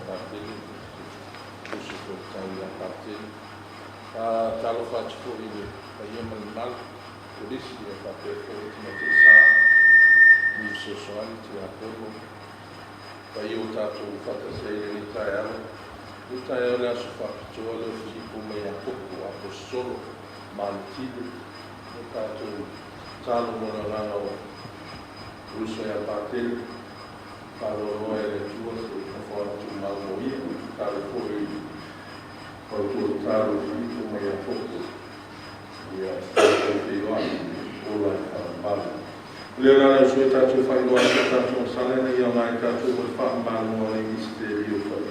Patele, tusi foi i le tau ia Patele. Faatalofa atu foi i le paia ma le mamalu o Kolisi ae faapea foi Tamaitai Sa, alii Fesoasoani, Tiakono, paia ua tatou faatasi ai i lenei taeao. O lenei taeao o le aso faapitoa lea o Filipo ma Iakopo, o Aposetolo Maletile. Ia tatou tatalo mo le agaga o lou uso ia Patele, faanoanoa e le Atua se nofoaga tumau mo ia. Tatalo foi i le faletua tatalo i Filipo ma Iakopo, ia tatou feiloai ola i le faavavau. O le agaga o le tatou faailoa atu o tatou agasala ina ia aoga i tatou mo le faamamaluga o nei misitelio paia.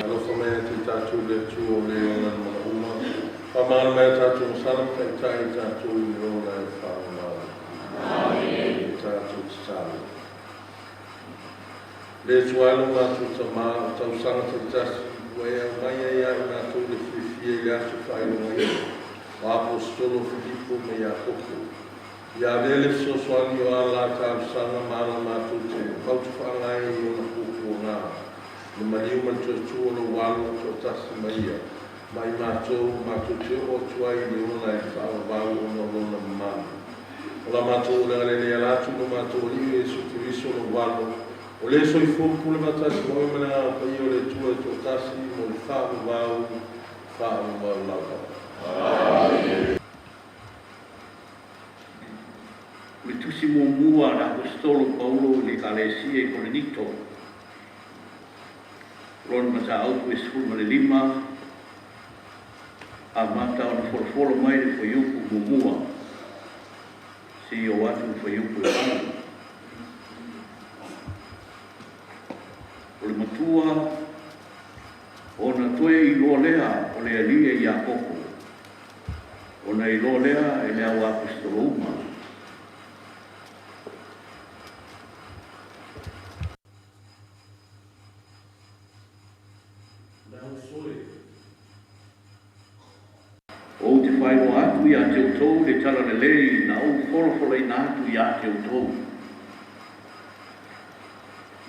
Alofa mai ia te i tatou le Atua o le ona le manauma, faamagalo mai a tatou agasala ma taitai i tatou i le ola e faavavau. Amen. Tatou tatalo. Le Atua e lo matou Tamā, o tausaga taitasi ua e aumai ai ia i matou le fiafia i le aso faailogaina o Aposetolo Filipo ma Iakopo. Ia avea le fesoasoani o a la talosaga ma ala matou te mautufaaga ai i ona puapuaga, le maliu ma le toe o lou Alo ua toatasi ma ia, ma i matou, matou te oo atu ai i le ola e faavavau ona o lona mamalu. O la matou olega lelei ala atu i lo matou Alii o Iesu Keriso lou Alo, o le soifua ma pule faatasi ma oe ma le Agaga Paia o le Atua e toatasi mo le faavavau, faavavau lava. Amen. O le tusi muamua a le Aposetolo Paulo i le Ekalesia i Korinito, lona mataupu e 15, amata ona folafolo mai le fuaiupu muamua seia oo atu i le fuaiupu e 8. O le matua ona toe iloa lea o le Alii e Iakopo, ona iloa lea e le au aposetolo uma. Ou te faailoa atu iā te outou le talalelei na ou folafolaina atu iā te outou.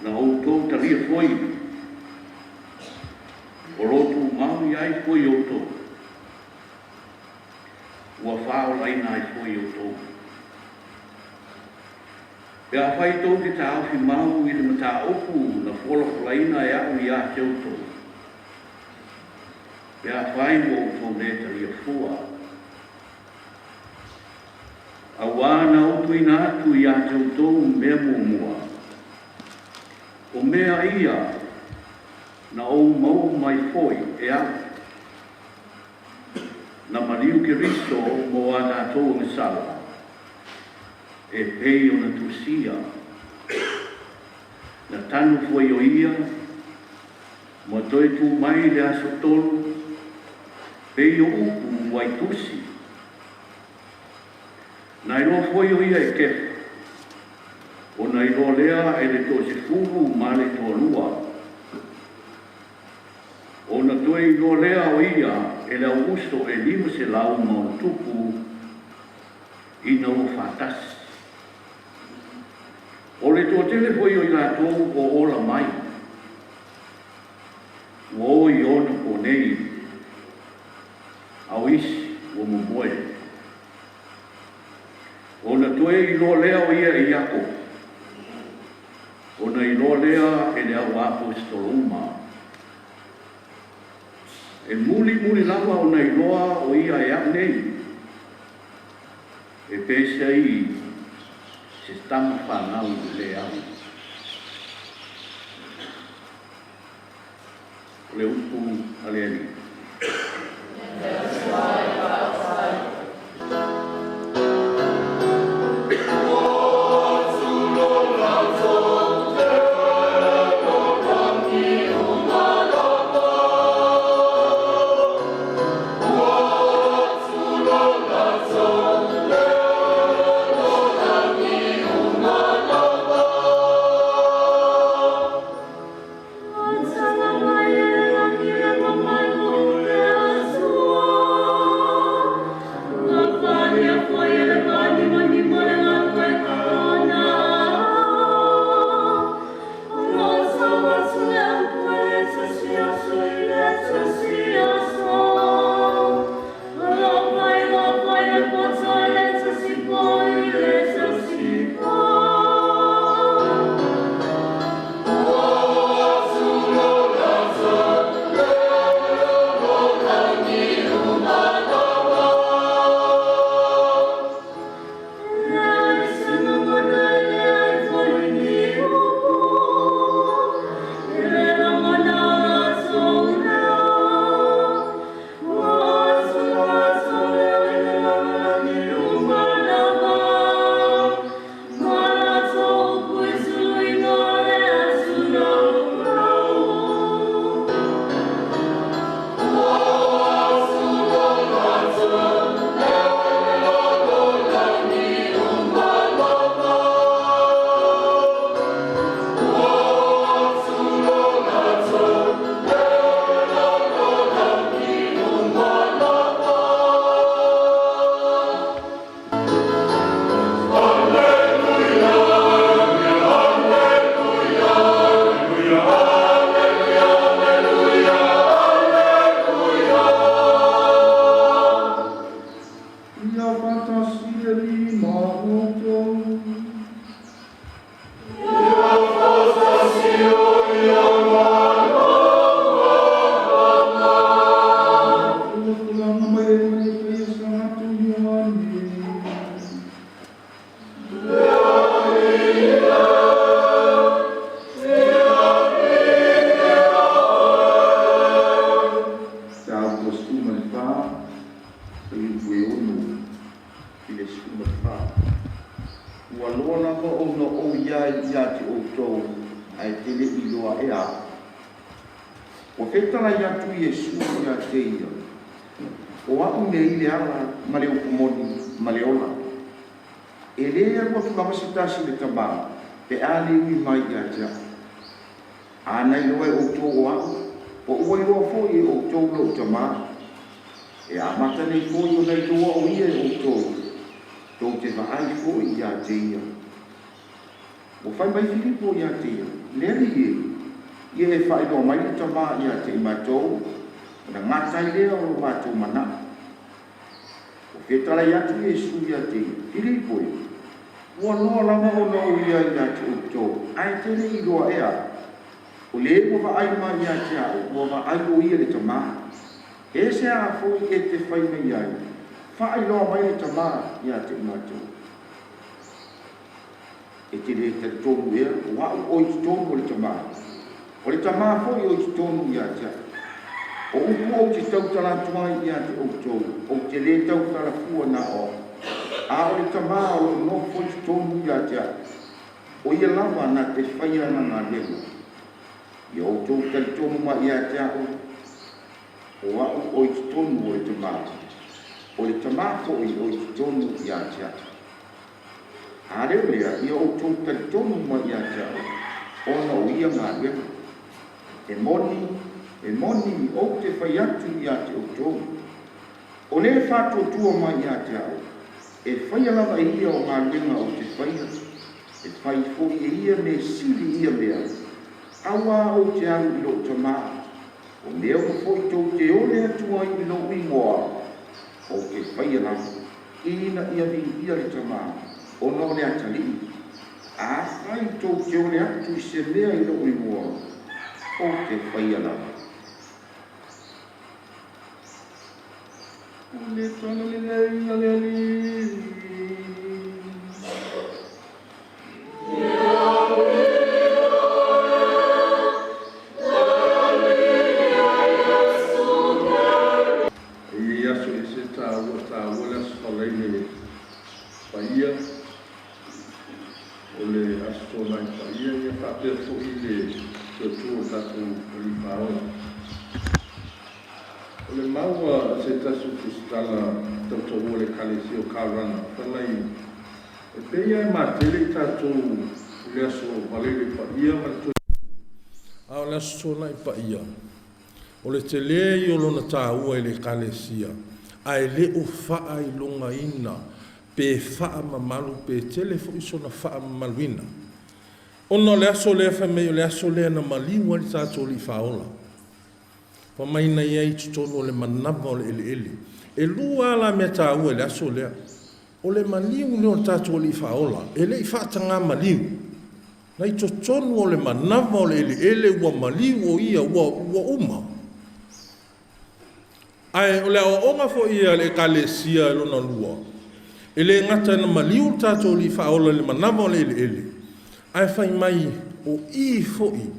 Na outou talia foi, o lo tumau i ai foi outou, ua faaolaina ai foi outou. Pe afai tou te taofi mau i le mataupu na folafolaina e a'u iā te outou, pe afai ua outou lē talia fua, auā na ou tuuina atu iā te outou mea muamua, o mea ia na ou maua mai foi e a'u, na maliu Keriso mo a tatou agasala, e pei ona tusia, na tanu foi o ia, ma toe tū mai i le aso tolu, pei o upu ua i tusi. Na iloa foi o ia e Kefa, ona iloa lea e le toasefulu ma le toalua. Ona toe iloa lea o ia e le au uso e 500+ ina ua faatasi. O le toatele foi o i latou o ola mai, ua o i ona po nei. A o isi ua momoe. Ona toe iloa lea o ia e Iakopo, ona iloa lea e le au aposetolo uma. E mulimuli lava ona iloa o ia e a'u nei, e pese ai se tama fanau i le lē au. O le upu a le Alii. Ia faatasi le Alii ma outou. Ua tulaga mai le Evangelio sa Ioane. Mataupu 14, fuaiupu e 6 i le 14. Ua loa lava ona ou i ai ia te outou, ae te le'i iloa e a'u. Ua fetalai atu Iesu ia te ia, O a'u nei le ala ma le upu moni ma le ola. E lē alu atu lava se tasi i le Tamā, pe a lē ui mai ia te a'u. A na iloa e outou o a'u, o ua iloa fo'i e outou lo'u Tamā. E amata nei fo'i ona iloa o ia e outou, tou te vaai fo'i ia te ia. Ua fai mai Filipo ia te ia, Le Alii e, ia e faailoa mai le Tamā ia te i matou, ona gata ai lea o lo matou mana'o. Ua fetalai atu Iesu ia te ia, Filipo e, ua loa lava ona ou i ai ia te outou, ae te le'i iloa e a'u. O lē ua vaai mai ia te a'u, ua vaai o ia le Tamā. E se aga fo'i e te fai mai ai, faailoa mai le Tamā ia te i matou. E te lē talitonu ea, o a'u o i totonu o le Tamā, o le Tamā fo'i o i totonu ia te a'u. O upu ou te tautala atu ai ia te outou, ou te lē tautala fua na o a'u. A o le Tamā o lo'o nofo i totonu ia te a'u, o ia lava na te faia ana galuega. Ia outou talitonu mai ia te a'u, o a'u o i totonu o le Tamā, o le Tamā fo'i o i totonu ia te a'u. A lē o lea, ia outou talitonu mai ia te a'u, ona o ia galuega. E moni, e moni, ou te fai atu ia te outou. O lē faatuatua mai ia te a'u, e faia lava e ia o galuega ou te faia, e fai fo'i e ia mea sili ia mea, auā ou te alu i lo'u Tamā. O mea uma fo'i tou te ole atu ai i lo'u igoa, faia lava, ina ia viia le Tamā, ona o le Atalii. Afai tou te ole atu i se mea i lou igoa, ou te faia lava. O le Tala Lelei a le Alii. E i ai aso ese taua, taua le Aso Faraile Paia, o le Aso Toonai Paia, ia faapea foi le Suatua o le tatou Alii Faaola. O le mau a se tasi o tusitala tautaua o le Ekalesia o Karl Rahner, fai mai, e pei lava e matele i tatou i le Aso Faraile Paia ma le a o le Aso Toonai Paia, o le telē ia o lona taua i le Ekalesia, ae le o faailogaina pe faamamalu pe tele foi sona faamamaluina. Ona o le aso lea fai mai o le aso lea na maliu ai le tatou Alii Faaola. Fai mai na i ai i totonu o le manava o le eleele. E lua lava la mea taua i le aso lea. O le maliu lea o le tatou Alii Faaola, e le i faatagā maliu. Na i totonu o le manava o le eleele ua maliu o ia ua uma. Ae o le aoaoga foi a le Ekalesia lona lua, e le gata ina maliu le tatou Alii Faaola i le manava o le eleele, ae fai mai o i foi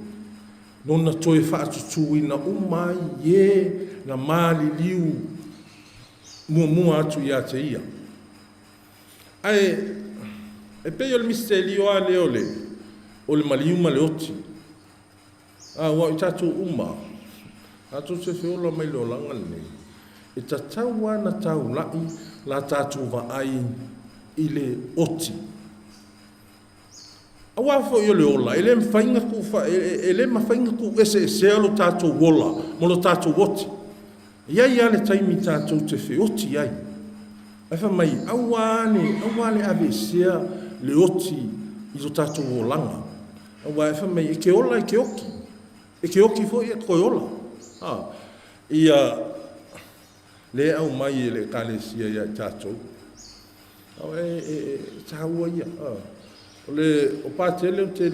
lona toe faatutuina uma ai e na maliliu muamua atu ia te ia. Ae e pei o le misitelio lava lea o le maliu ma le oti. Aua o i tatou uma, tatou te feola mai le olaga lenei, e tatau lava ona taulai la tatou vaai i le oti. Aua foi o le ola, e le mafai ona tuueseesea lo tatou ola ma lo tatou oti. E i ai lava le taimi tatou te feoti ai. Ae fai mai, aua le aveesea le oti i lo tatou olaga. Aua fai mai, e te ola e te oti, e te oti foi e te toe ola. Ia lea e aumai e le Ekalesia ia i tatou. E taua ia. O Patele ou te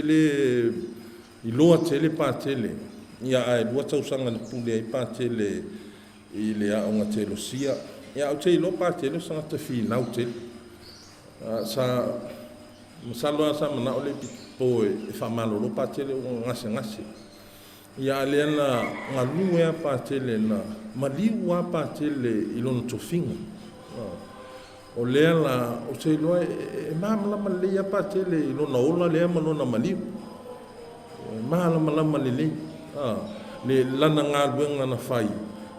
le iloa tele Patele, ae 2 tausaga na pule ai Patele i le aoga telosia. Ae ou te iloa Patele o se tagata finau tele. Masalo lava sa manao le pito e faamalolo Patele ona gasegase. Ia a o lea na galue lava Patele, na maliu lava Patele i lona tofiga. O lea la, ou te iloa e malamalama lelei lava Patele i lona ola lea ma lona maliu. E malamalama lelei. Le lana galuega na fai,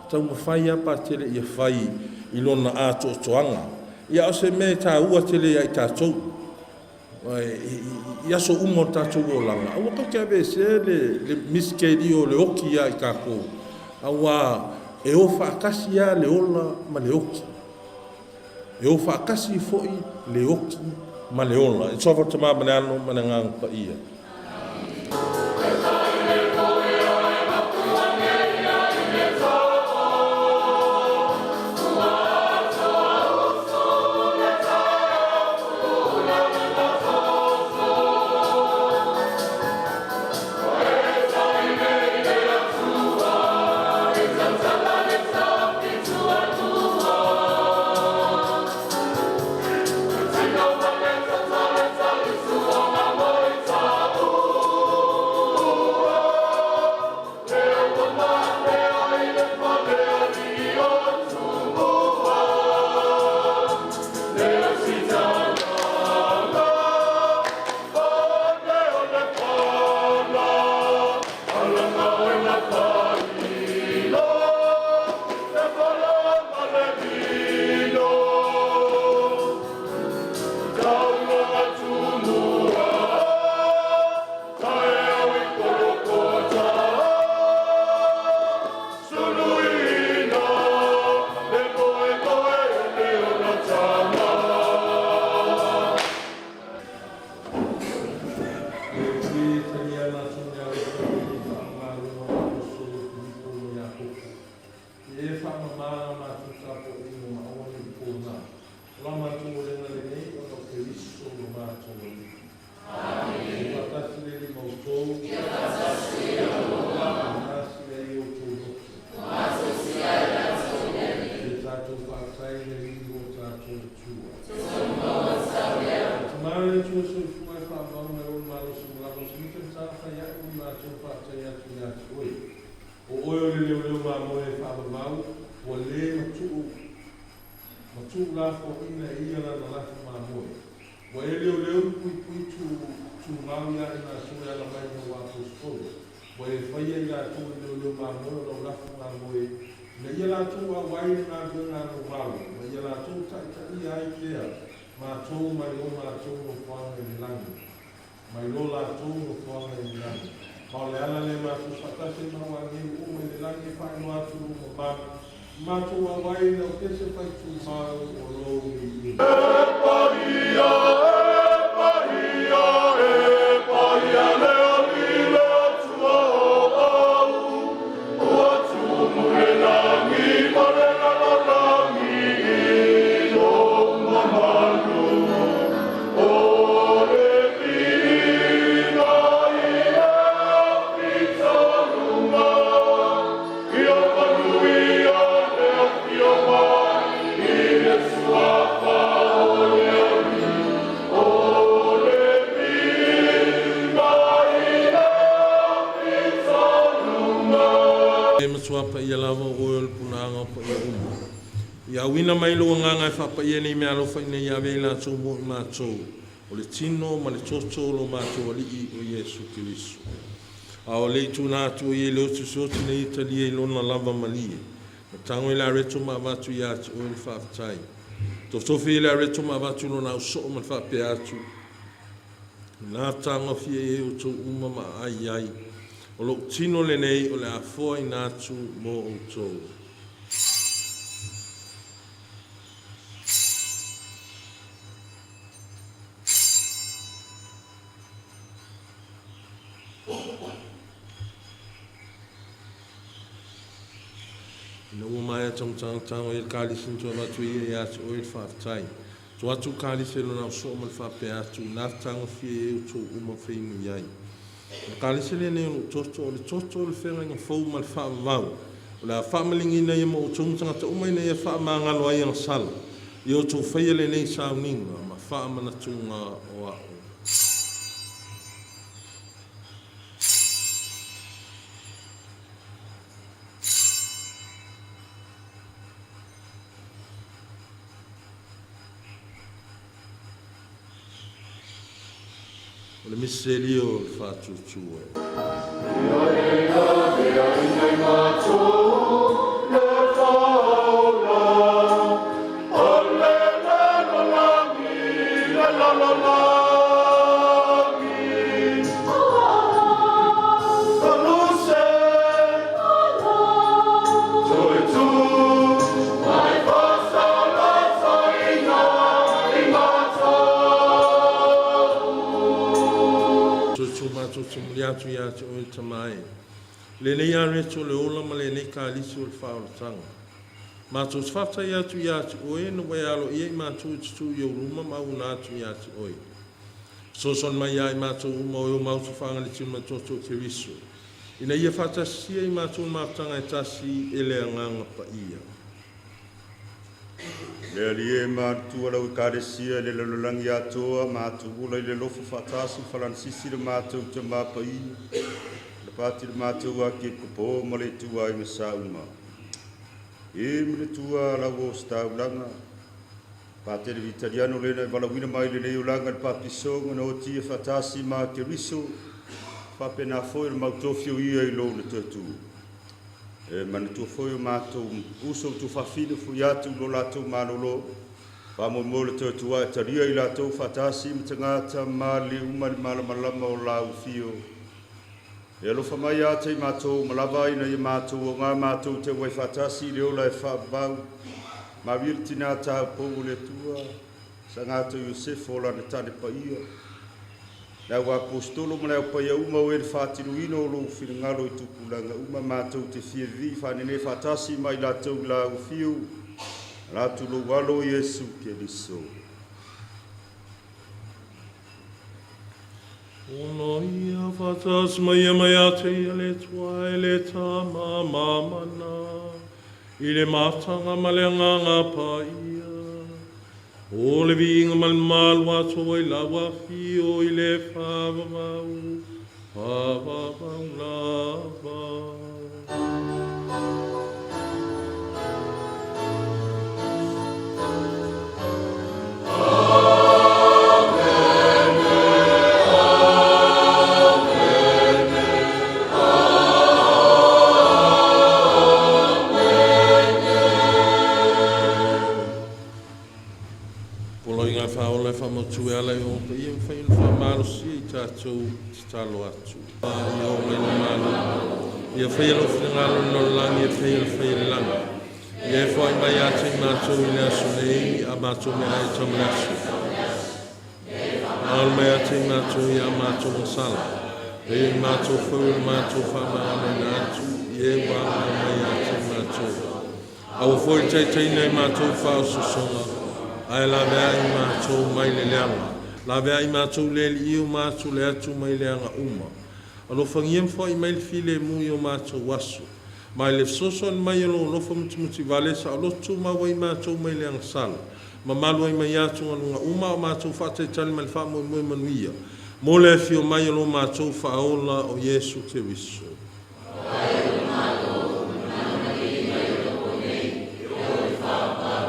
taumafai lava Patele ia fai i lona atoatoaga. Ia o se mea e taua tele ia i tatou, i aso uma o le tatou olaga, aua tatou te aveesea le misitelio o le oti ia i tatou, aua e o faatasi lava le ola ma le oti. E o faatasi foi le oti ma le ola. I le suafa o le Tama ma le Alo ma le Agaga Paia. a matou tapuaiga ma aua ne i pona. O la matou olega lenei ona o Keriso lo matou Alii. Amene. Ia faatasi le Alii ma outou. Ia faatasi ai lou ola. Ia maasi ai outou loto. Maasi ai tatou i le Alii. Ia tatou faafetai i le Alii lo tatou Atua. Tama le Atua soifua e faavavau mai lou malosi ma lava o se mita matafai ai o matou faafetai atu ia te oe. O oe o le leoleo mamoe e faavavau, ua le matuu matuu lafoaina e ia lana lafo mamoe. Ua e leoleo ma puipui tumau ia i matou e ala mai i lau aposetolo. Ua e faia i latou e leoleo mamoe o lau lafo mamoe, ina ia latou auai i le galuega a lou alo, ma ia latou taitaia ai pea matou mai lo matou nofoaga i le lagi, mai lo latou nofoaga i le lagi. Ma o le ala lea matou faatasi ai ma au agelu uma i le lagi e faailoa atu lou mamalu, matou auai i le aukese faitumau o lou viiga. E paia, e paia le Alii le Atua o au, ua tumu le lagi ma le lalolagi i lou mamalu. O le viiga i le aupito luga, ia manuia le afio mai i le suafa o le Alii. O le viiga i le aupito luga. E matua paia lava o oe o le punaaga o paia uma. Ia auina mai lou agaga e faapaia nei meaalofa ina ia avea i latou mo i matou, o le tino ma le toto o lo matou Alii o Iesu Keriso. A o le i tuuina atu o ia i le osiosioti ina ia talia i lona lava malie, na tago i le areto ma avatu ia te oe le faafetai. Tofotofi i le areto ma avatu i lona ausoo ma le faapea atu, Ina tagofia i ai outou uma ma aai ai, o lou tino lenei o le a foaina atu mo outou. Ina ua maea taumatagatago ai le kalisi na toe avatu e ia ia te oe le faafetai. Tuu atu le kalisi e lona ausoo ma le faapea atu, Ina tagofia i ai outou uma feinu i ai. O le kalisi lenei o lou toto, o le toto o le feagaiga fou ma le faavavau, o le a faamaligiina ia ma outou ma tagata uma ina ia faamagalo ai agasala. Ia outou faia lenei sauniga ma faamanatuga o a'u. O le miselio o le faatuatua. Tutu matou te momoli atu ia te oe le Tama e. Lenei areto o le ola ma lenei kalisi o le faaolataga. Matou te faafetai atu ia te oe ina ua e aloaia i matou e tutū i ou luma ma auauna atu ia te oe. Fesoasoani mai ia i matou uma o e o mautu faagaletiu ma toto o Keriso, ina ia faatasisia i matou le mafutaga e tasi e le Agaga Paia. Le Alii e matutua lau Ekalesia i le lalolagi atoa, matou ola i le alofa faatasi Falanisisi le matou Tamā Paia, le pati le matou Akiekopo ma le ituaiga sauma. E ma le tua lau ositaulaga, Patele Vitaliano lena e valaauina mai lenei olaga i le papisoga na otia faatasi ma Keriso, faapena foi o le mautofi o ia i lona toe tu. E manatua foi o matou uso tuafafine fui atu lo latou malolo, faamoemoe le toe tua e talia i latou faatasi ma tagata ma le uma le malamalama o lau fio. E alofa mai ia te i matou ma lava ina ia matou o ngā matou te wai faatasi i le ola e faavavau. Maria le tinā taupou o le Atua, sa gato Iosefo o lana tane paia. Le au aposetolo ma le au paia uma o e le faatinoina o lou finagalo i tupulaga uma matou te fia vivii faanenē faatasi ma i latou i lau afio ala atu lou alo Iesu Keliso. Ona ia faatasi mai ia mai ia te ia le Atua e le Tama mamana, i le mafutaga ma le Agaga Paia. O le viiga ma le mamalu atoa i lau afio i le faavavau, faavavau lava. Poloaiga faaola e faamautu e ala i o paia mafai ona faamalosia i tatou tatalo atu. Ia oo mai lou Malo, ia faia lou finagalo i le lalolagi e pei ona faia i le lagi. Ia e foai mai ia te i matou i le aso nei a matou meaai tau i le aso. Faamagalo mai ia te i matou ia matou gasala, pei o matou foi o le matou faamagaloina atu i e ua agao mai ia te i matou. Aua foi le taitaiina i matou i faaosoosoga, ae laveai i matou mai le leaga. Laveai i matou le Alii e o matou le atu mai leaga uma. Alofagia ma foai mai le filemu i o matou aso. Ma i le fesoasoani mai o lou alofa mutimutivale, saoloto tumau ai matou mai le agasala, mamalu ai mai atugaluga uma a o matou faatalitali ma le faamoemoe manuia mo le afio mai o lo matou Faaola o Iesu Keriso.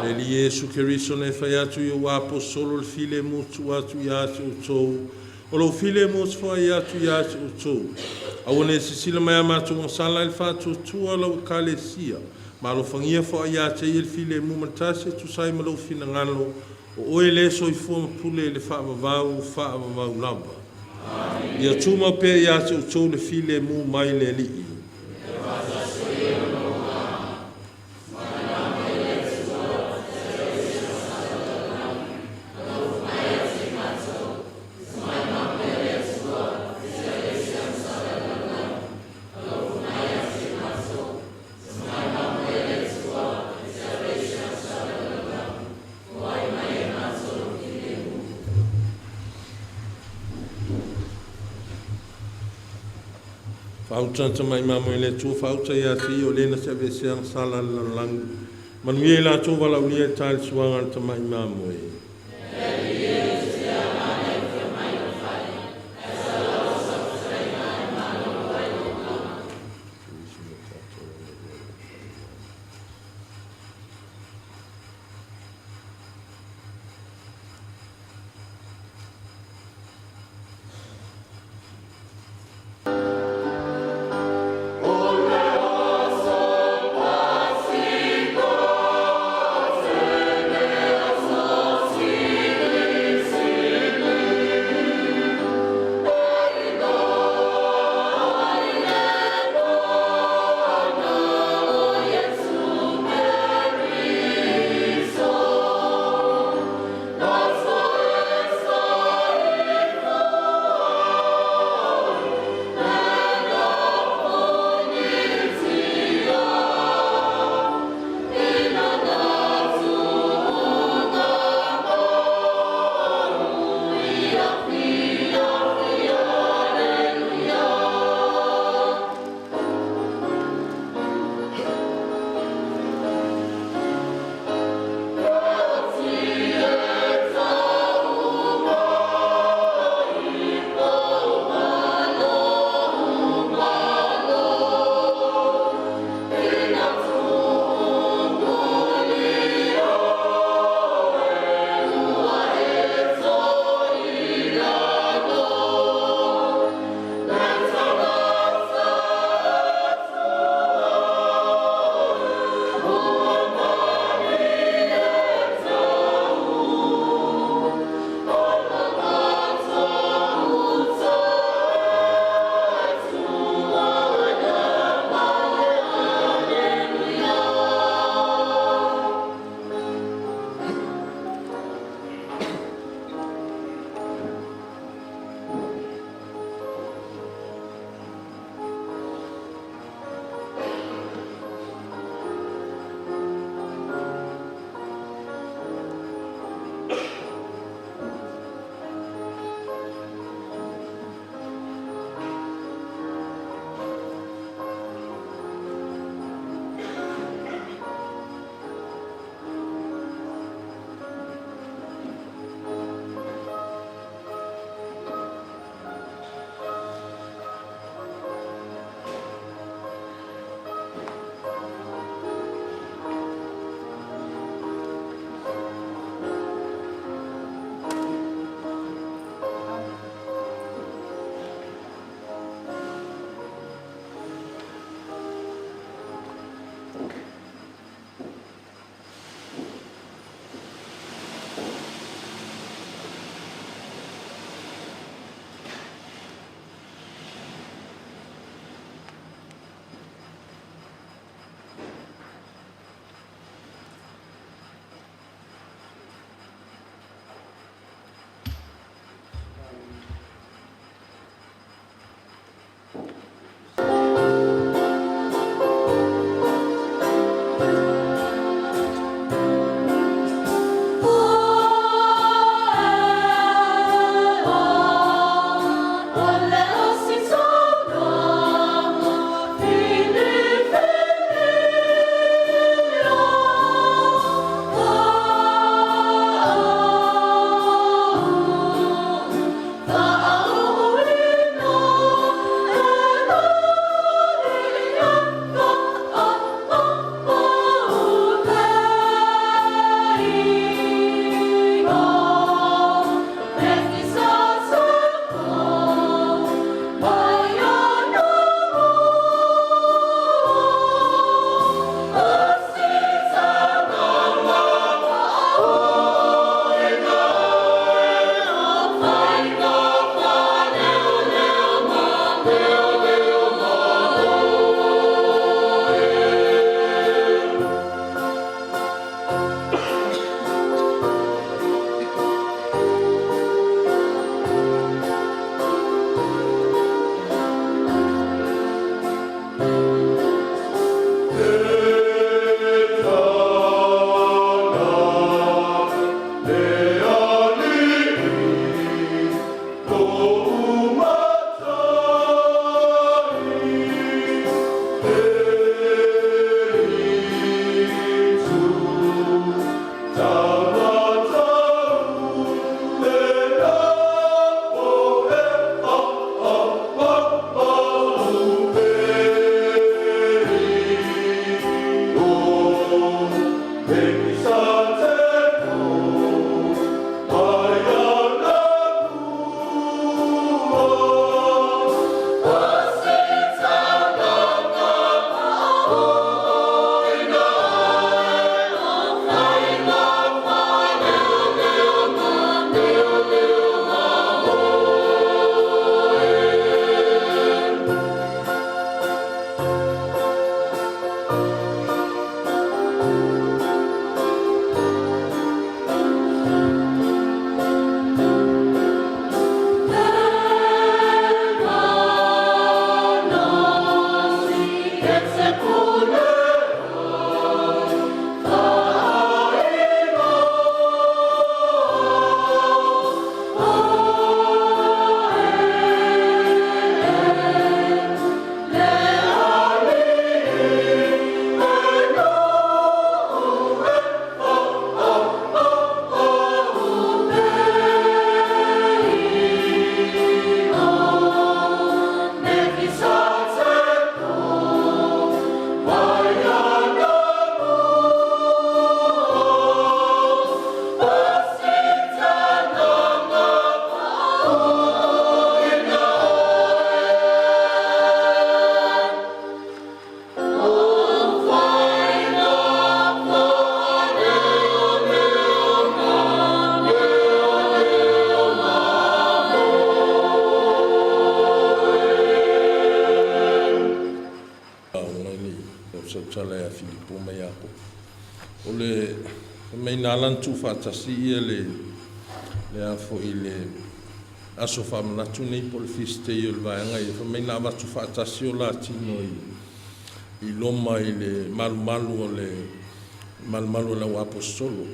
Le Alii Iesu Keriso na e fai atu i ou aposetolo le filemu e tuu atu ia te outou, o lou filemu ou te foai atu ia te outou. Aua ne i silasila mai i a matou agasala ae i le faatuatua o lau Ekalesia, ma alofagia foai ia te ia le filemu ma le tasi e tusa ai ma lou finagalo, o Oe lea e soifua ma pule i le faavavau, faavavau lava. Ia tumau pea ia te outou le filemu mai le Alii. Faautagia e le Tamai Mamoe e le Atua faauta ia te ia o le na te aveesea agasala a le lalolagi. Manuia i latou valaaulia e ta le suaga o le Tamai Mamoe. le fai mai na ala ona tuufaatasi ia le le a foi le aso faamanatu nei po o le feast day o le vaega ia, fai mai na avatu faatasi o la tino i loma i le malumalu o le malumalu o le au aposetolo.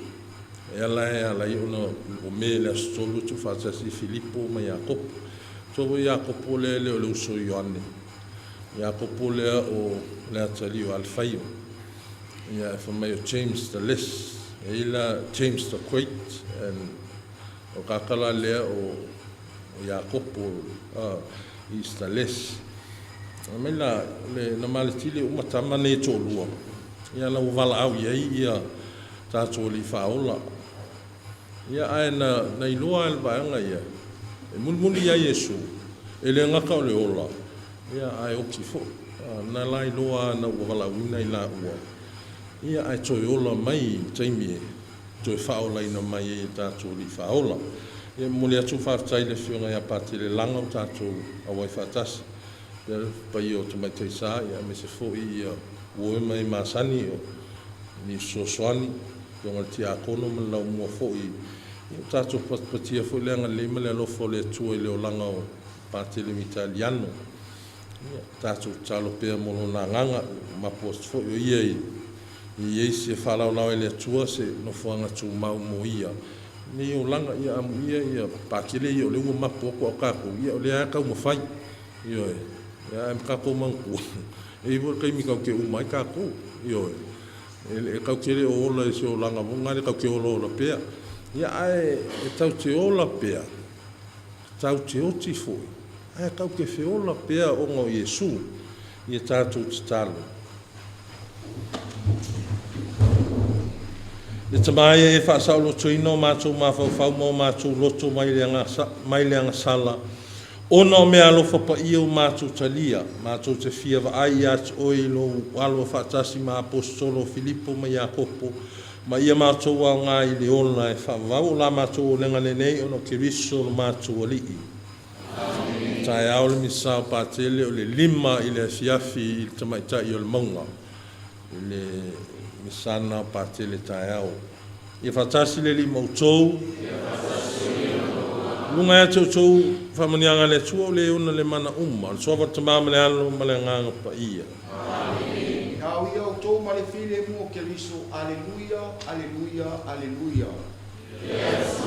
E ala e ala ai ona o me le aso 3 tuufaatasi Filipo ma Iakopo. So Iakopo lea le o le uso Ioane. Iakopo lea o le atalii o Alfaio. Ia e fai mai o James the Less, e i la James the Great, and o kakala lea o Iakopo is the less. Mai la le na maletili uma tama nei toalua. Ia la ua valaau i ai ia tatou alii faaola. Ia ae na iloa e le vaega ia e mulimuli ia Iesu e le gata o le ola, ia ae oti foi. Na la iloa na ua valaauina i laua. Ia ae toe ola mai i taimi e toe faaolaina mai ai e tatou alii faaola. Ia momoli atu faafetai i le afioga ia Patele Langa o tatou auai faatasi. Ia le paia o Tamaitai Sa, ia aemaise foi ia ua e mai masani o ni fesoasoani, afioga i le Tiakono ma le laumua foi. Ia o tatou patipatia foi le agalelei ma le alofa o le Atua i le olaga o Patele Vitaliano. Ia tatou tatalo pea mo lona agaga, mapu atu foi o ia i i ai se faalaolao e le Atua se nofoaga tumau mo ia. Nei olaga, ia amuia ia Patele ia o lea ua mapu atu au tatou, ia o lea lava taumafai. Ioe, ia ae tatou manatua, e i ai foi le taimi tatou te uma ai tatou. Ioe, e tatou te le o ola i se olaga foi lena tatou te olaola pea. Ia ae e tatou te ola pea, tatou te oti foi, ae tatou te feola pea ona o Iesu. Ia tatou tatalo. Le Tama ia e faasaolotoina o matou mafaufau ma o matou loto mai le agasala, ona o meaalofa paia ua matou talia, matou te fia vaai ia te Oe i lou alo faatasi ma aposetolo o Filipo ma Iakopo, ma ia matou aoga i le ola e faavavau o la matou olega lenei ona o Keriso lo matou Alii. Amen. Taeao le misa o Patele o le 5 i le afiafi i le tamaitai o le mauga. I le misana o Patele taeao. Ia faatasi le Alii ma outou. Luga ia te outou faamanuiaga a le Atua o le ona le mana uma, o le suafa o le Tama ma le Alo ma le Agaga Paia. Amen. Au ia outou ma le filemu o Keriso. Aleluia, aleluia, aleluia. Yes.